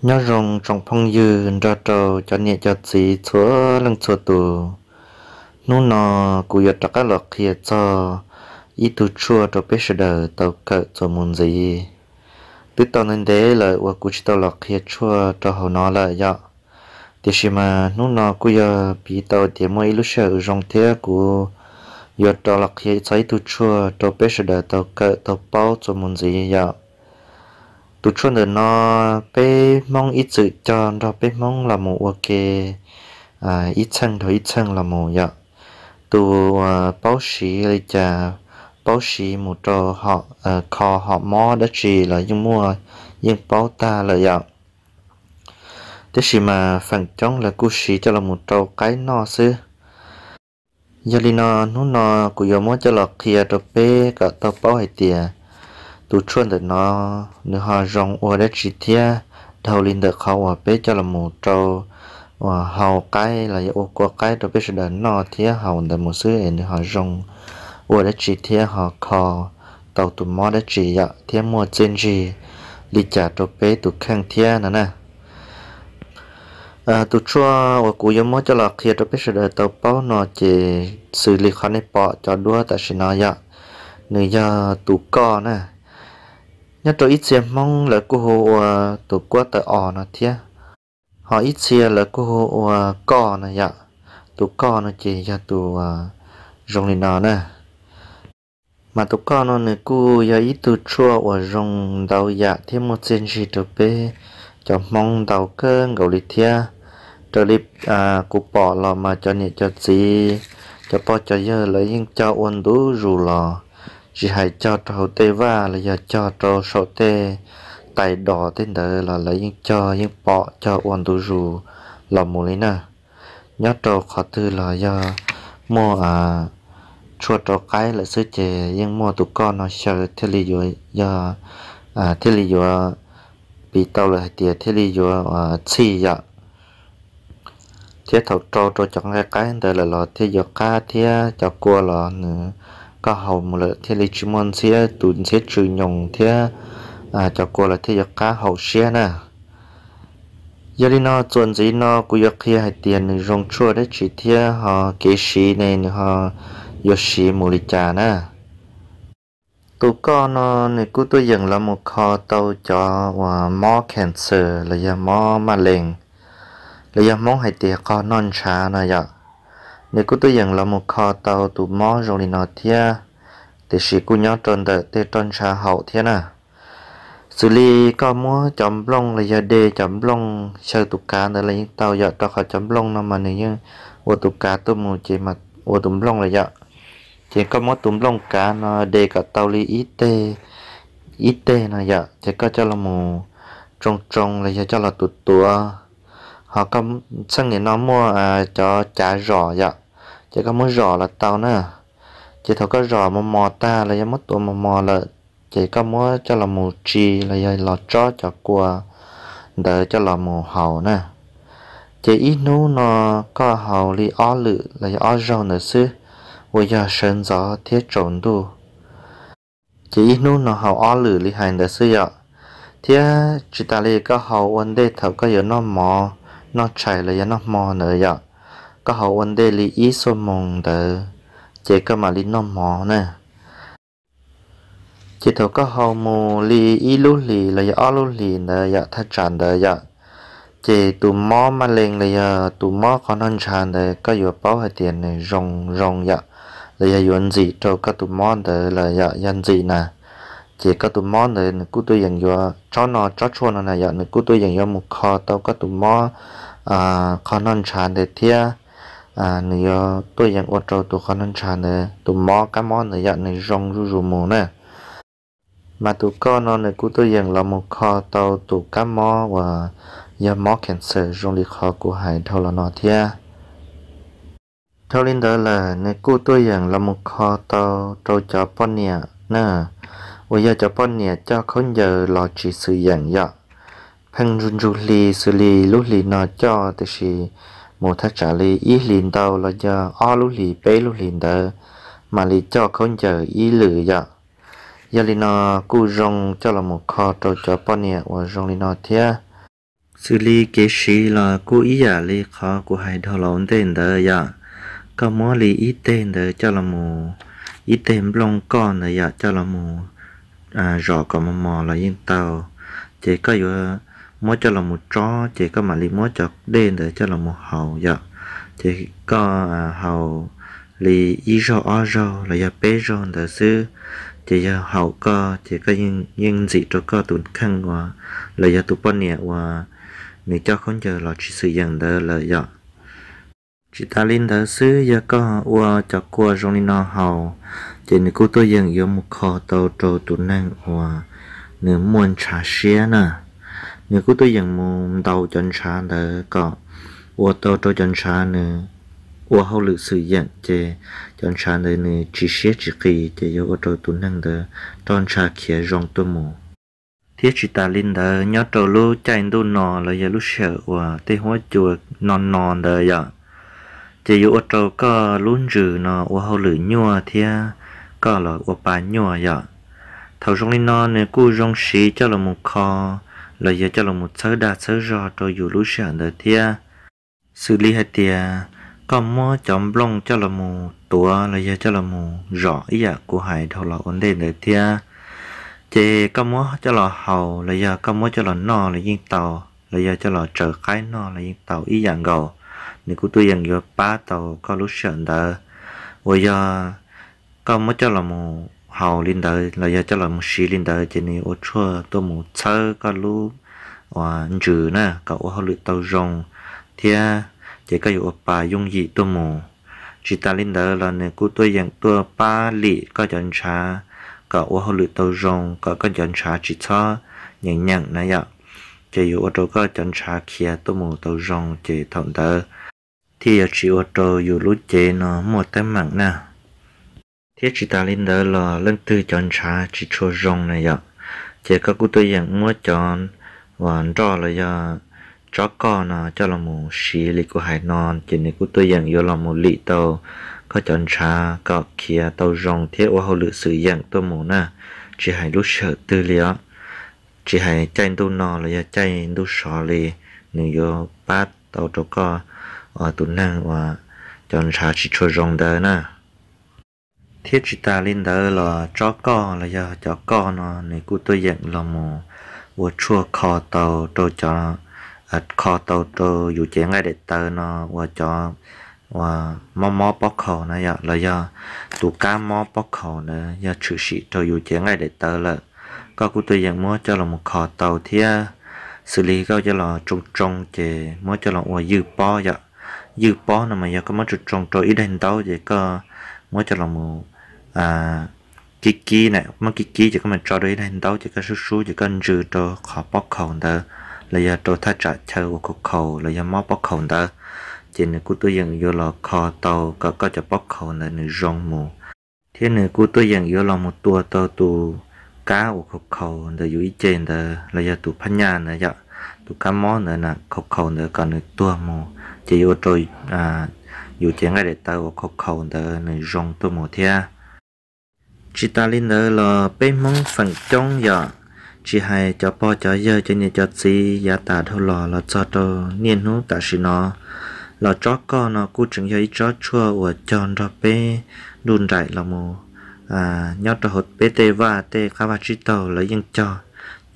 Nyob zoo tsoom phooj ywg nrog rau cov niam cov txiv txhua leej txhua tus. Hnub no kuv yuav rov qab los qhia txog ib tug tshuaj rau peb sawv daws tau kawm txuas mus ntxiv. Twb tau ntev ntev lawm uas kuv tsis tau los qhia tshuaj rau hauv no lawm yom. Tiam sis mas hnub no kuj yog piv tau tias muaj ib lub sij hawm zoo thiab kuv yuav rov los qhia txog ib tug tshuaj rau peb sawv daws tau kawm tau paub txuas mus ntxiv yom. Tus tshuaj ntawm no peb Hmoob ib txwm cog nrog peb Hmoob los mus ua ke ib txheej dhau ib txheej los mus yom. Tus paub siv li cas, paub siv mus rau hom kho hom mob dab tsi los yeej muaj, yeej paub tag lawm yom. Tiam sis mas feem coob lawv kuj siv coj los mus rau qaib noj xwb. Yog li no hnub no kuv yuav muab coj los qhia rau peb kom tau paub hais tias tus tshuaj ntawm no nws ho zoo ua dab tsi thiab dhau li ntawm qhov uas peb coj los mus rau uas hau qaib los yog ua kua qaib rau peb sawv daws noj thiab haus ntawd mus xwb es nws ho zoo ua dab tsi thiab ho kho tau tus mob dab tsi yom thiab muaj txiaj ntsig li cas rau peb tus kheej thiab no na. Tus tshuaj uas kuv yuav muab coj los qhia rau peb sawv daws tau paub no ces xws li qhov nej pom cov duab tam sim no yom, nws yog tus koj na. Nyob rau ib txhia Hmoob lawv kuj hu ua tus kuab taw os no thiab, ho ib txhia lawv kuj hu ua koj no yom. Tus koj no ces yog tus zoo li no na. Mas tus koj no nws kuj yog ib tug tshuaj uas zoo ntau yam thiab muaj txiaj ntsig rau peb cov Hmoob ntau kawg nkaus li thiab. Raws li kuv pom los mas cov niam cov txiv, cov pog cov yawg lawv yeej cog ua ntu zus los, tsis hais cog rau hauv tej vaj los yog cog rau saum tej tais dos tej ntawd los lawv yeej cog yeej pom cog ua ntu zus los mus li na. Nyob rau qhov twg los yog muaj tshuaj rau qaib lawm xwb ces yeej muaj tus koj no xyaw thiaj li yuav yog, thiaj li yuav piv tau lawm hais tias thiaj li yuav txhij yom. Thiab thaum rau rau cov nqaij qaib ntawd lawm los thiaj yuav qab thiab cov kua los nws koj haus mus lawm thiaj li tsis muaj ntxhiab, tus ntxhiab tsw nyoos thiab cov kua los thiaj yuav qab haum siab na. Yog li no txuas ntxiv no kuv yuav qhia hais tias nws zoo tshuaj dab tsi thiab ho kev siv ne nws ho yuav siv mus li cas na. Tus koj no nws kuj tuaj yeem los mus kho tau cov uas mob cancer los yog mob maj lees, los yog Hmoob hais tias qog noj ntshav no yom. Nws kuj tuaj yeem los mus kho tau tus mob zoo li no thiab, tiam sis kuj nyob rau ntawm tej roj ntsha haum thiab na. Xws li koj muab cov nplooj los yog de cov nplooj xyaw tus kav ntawd los yeej tau yom, rau qhov cov nplooj no mas nws yeej ua tus kav tuaj mus ces ua tus nplooj lawm yom. Ces koj muab tus nplooj kav no de kom tau li ib teg, ib teg no yom, ces koj coj los mus tsoo tsoo los yog coj los tuav tuav. Ho koj txheej nim no muaj cov cav zom yom, ces koj muab zom los tau na. Ces thaum koj zom mos mos tag los yog muab tuav mos mos lawm, ces koj muab coj los mus tsi los yog los tsob cov kua ntawd coj los mus haus na. Ces ib hnub no koj haus li ob lwm los yog ob zaug ntawd xwb, uas yog sawv ntxov thiab tsaus ntuj. Ces ib hnub no haus ob lwm li hais ntawd xwb yom. Thiab tsis tas li koj haus ua ntej thaum koj yuav noj mov, noj tshais los yog noj hmo ntawd yom, koj haus ua ntej li ib xuab moos ntawd, ces koj mam li noj mov na. Ces thaum koj haus mus li ib lub hlis los yog ob lub hlis ntawd yom, thaj tsam ntawd yom, ces tus mob maj lees los yog tus mob qhov noj ntshav ntawd koj yuav paub hais tias nws zoo zoo yom, los yog yuav ntxim rau koj tus mob ntawd los yog ntxim na. Ces koj tus mob ntawd nws kuj tuaj yeem yuav, tsob no tsob tshuaj no na yom, nws kuj tuaj yeem yuav mus kho tau koj tus mob qhov noj ntshav ntawd thiab. Nws yuav tuaj yeem ua rau tus qhov noj ntshav ntawd, tus mob kab mob ntawd yom, nws zoo zuj zus mus na. Mas tus koj no nws kuj tuaj yeem los mus kho tau tus kab mob uas yog mob cancer zoo li qhov kuv hais dhau los no thiab. Dhau li ntawd lawm nws kuj tuaj yeem los mus kho tau rau cov poj niam na, uas yog cov poj niam coj khaub ncaws los tsis xwm yeem yom. Pheej ntsug ntsug hli xws li lub hlis no coj, tiam sis mus thaj tsam li ib hlis ntau los yog ob lub hlis peb lub hlis ntawd mam li coj khaub ncaws ib lwm yom. Yog li no kuj zoo coj los mus kho rau cov poj niam uas zoo li no thiab. Xws li kev siv los kuj ib yam li qhov kuv hais dhau los ua ntej ntawd yom. Koj muab li ib teg ntawd coj los mus, ib teg nplooj koj ntawd yom, coj los mus zom kom mos mos los yeej tau. Ces koj yuav muab coj los mus tsob, ces koj mam li muab cov dej ntawd coj los mus haus yom. Ces koj haus li ib zaug ob zaug los yog peb zaug ntawd xwb, ces yog haum koj ces koj yeej ntxim rau koj tus kheej uas, los yog tus poj niam uas nws coj khaub ncaws los tsis xwm yeem ntawd lawm yom. Tsis tas li ntawd xwb, yog koj ua cov kua zoo li no haus, ces nws kuj tuaj yeem yuav mus kho tau rau tus neeg uas nws muaj ntshav siab na. Nws kuj tuaj yeem mus ntaus cov ntshav ntawd kom ua tau rau cov ntshav nws ua hauj lwm xwm yeem, ces cov ntshav ntawd nws tsis siab tsis qis, ces yuav ua rau tus neeg ntawd roj ntsha khiav zoo tuaj mus. Thiab tsis tas li ntawd, nyob rau lub caij ntuj no los yog lub sij hawm uas tej huab cua no no ntawd yom, ces yuav ua rau koj lub ntsws no ua hauj lwm nyuaj thiab koj los ua pa nyuaj yom. Thaum zoo li no nws kuj zoo siv coj los mus kho los yog coj los mus txhawb dag txhawb zog rau yus lub sij hawm ntawd thiab. Xws li hais tias koj muab cov nplooj coj los mus tuav los yog coj los mus zom ib yam kuv hais dhau los ua ntej ntawd thiab, ces koj muab coj los haus los yog koj muab coj los noj los yeej tau, los yog coj los tsaws qaib noj los yeej tau ib yam nkaus. Nws kuj tuaj yeem yuav pab tau koj lub sij hawm ntawd. Uas yog koj muab coj los mus haus li ntawd los yog coj los mus siv li ntawd, ces nws ua tshuaj tuaj mus txhawb koj lub uas ntsws na kom ua hauj lwm tau zoo thiab, ces koj yuav ua pa yooj yim tuaj mus. Tsis tas li ntawd los nws kuj tuaj yeem tuaj pab lim koj cov ntshav kom ua hauj lwm tau zoo, kom koj cov ntshav tsis txhob nyeem nyeem na yom. Ces yuav ua rau koj cov ntshav khiav tuaj mus tau zoo, ces thaum ntawd thiaj yuav tsis ua rau yus lub cev no muaj teeb meem na. Thiab tsis tas li ntawd los leej twg cov ntshav tsis tshua zoo na yom, ces koj kuj tuaj yeem muab cov uas nroj los yog tsob koj no coj los mus siv li kuv hais no, ces nws kuj tuaj yeem yuav los mus lim tau koj cov ntshav kom khiav tau zoo thiab ua hauj lwm xwm yeem tuaj mus na. Tsis hais lub sij hawm twg li os, tsis hais caij ntuj no los yog caij ntuj sov li, nws yuav pab tau rau koj tus neeg uas cov ntshav tsis tshua zoo ntawd na. Thiab tsis tas li ntawd los tsob koj los yog cov koj no nws kuj tuaj yeem los mus ua tshuaj kho tau rau cov, kho tau rau yus cev nqaij daim tawv no uas cov uas mob mob pob khaus na yom, los yog tus kab mob pob khaus ntawd yog tshwm sim rau yus cev nqaij daim tawv lawm, koj kuj tuaj yeem muab coj los mus kho tau thiab. Xws li koj coj los tsoo tsoo ces muab coj los ua ywj pob yom. Ywj pob no mas yog koj muab tsoo tsoo rau ib daim ntaub ces koj muab coj los mus kib kib na, muab kib kib ces koj mam tso rau ib daim ntaub ces koj sub sub ces koj ntsws rau qhov pob khaus ntawd los yog rau thaj tsam chaw uas khaus khaus los yog mob pob khaus ntawd, ces nws kuj tuaj yeem yuav los kho tau kom koj cov pob khaus ntawd nws zoo mus. Thiab nws kuj tuaj yeem yuav los mus tua tau tus kab uas khaus khaus ntawm yus ib ce ntawd los yog tus phab nyaj ntawd yom, tus kab mob ntawd na, khaus khaus ntawd kom nws tuag mus, ces yuav ua rau yus cev nqaij daim tawv uas khaus khaus ntawd nws zoo tuaj mus thiab. Tsis tas li ntawd los peb Hmoob feem coob yom, tsis hais cov pog cov yawg cov niam cov txiv yav tas dhau los los txog rau niaj hnub tam sim no los tsob koj no kuj tseem yog ib tsob tshuaj uas cog nrog peb nruj nraim los mus nyob rau hauv peb tej vaj tej qab vaj tsib taug lawv yeej cog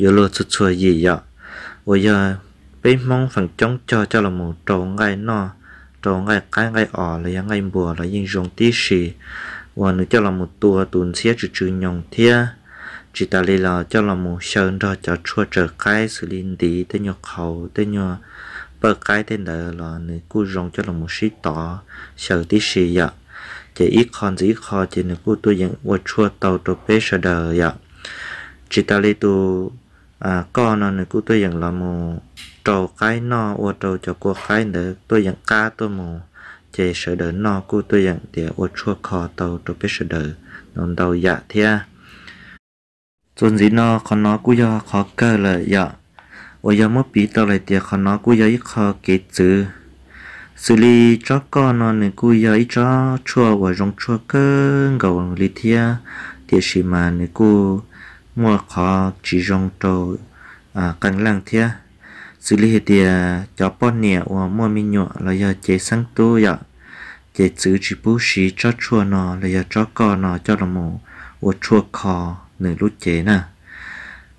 yuav luag txhua txhua yim yom. Uas yog peb Hmoob feem coob cog coj los mus rau nqaij noj, rau nqaij qaib nqaij os los yog nqaij npuas los yeej zoo tib si, uas nws coj los mus tua tus ntxhiab tsw tsw nyoos thiab. Tsis tas li los coj los mus xyaw nrog cov tshuaj tsaws qaib xws li ntiv, tej nyuag qhau, tej nyuag pawj qaib tej ntawd los nws kuj zoo coj los mus sib tov xyaw tib si yom. Ces ib qho ntxiv ib qho ces nws kuj tuaj yeem ua tshuaj tau rau peb sawv daws yom. Tsis tas li tus koj no nws kuj tuaj yeem los mus rau qaib noj, ua rau cov kua qaib ntawd tuaj yeem qab tuaj mus, ces sawv daws noj kuj tuaj yeem tias ua tshuaj kho tau rau peb sawv daws ntau ntau yam thiab. Txuas ntxiv no qhov no kuj yog qhov kawg lawm yom, uas yog muab piv tau lawm tias qhov no kuj yog ib qho kev txwv. Xws li tsob koj no nws kuj yog ib tsob tshuaj uas zoo tshuaj kawg nkaus li thiab, tiam sis mas nws kuj muaj qhov tsis zoo rau qee leej thiab. Xws li hais tias cov poj niam uas muaj me nyuam los yog cev xeeb tub yom, ces txwv tsis pub siv tsob tshuaj no los yog tsob koj no coj los mus ua tshuaj kho nws lub cev na.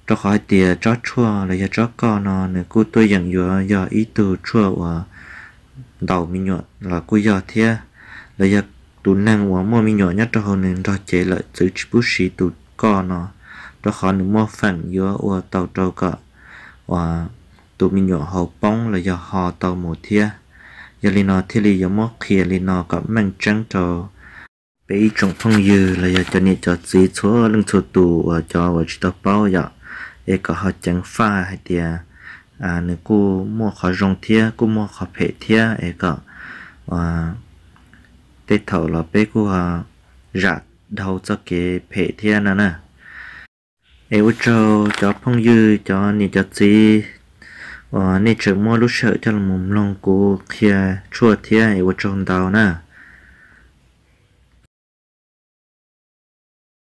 Rau qhov hais tias tsob tshuaj los yog tsob koj no nws kuj tuaj yeem yuav yog ib tug tshuaj uas ntaus me nyuam los kuj yog thiab, los yog tus neeg uas muaj me nyuam nyob rau hauv nws nrog cev lawm txwv tsis pub siv tus koj no, rau qhov nws muaj feem yuav ua tau rau kom uas tus me nyuam hauv poob los yog ho tau mus thiab. Yog li no thiaj li yuav muab qhia li no kom meej tseeb rau peb ib tsoom phooj ywg los yog cov niam cov txiv txhua leej txhua tus uas cov uas tsis tau paub yom, es kom ho ceev faj hais tias nws kuj muaj qhov zoo thiab kuj muaj qhov phem thiab es kom tej thaum los peb kuj zam dhau txoj kev phem thiab no na. Es ua tsaug cov phooj ywg cov niam cov txiv uas nej tseem muab lub sij hawm coj los mus mloog kuv qhia tshuaj thiab es ua tsaug ntau na.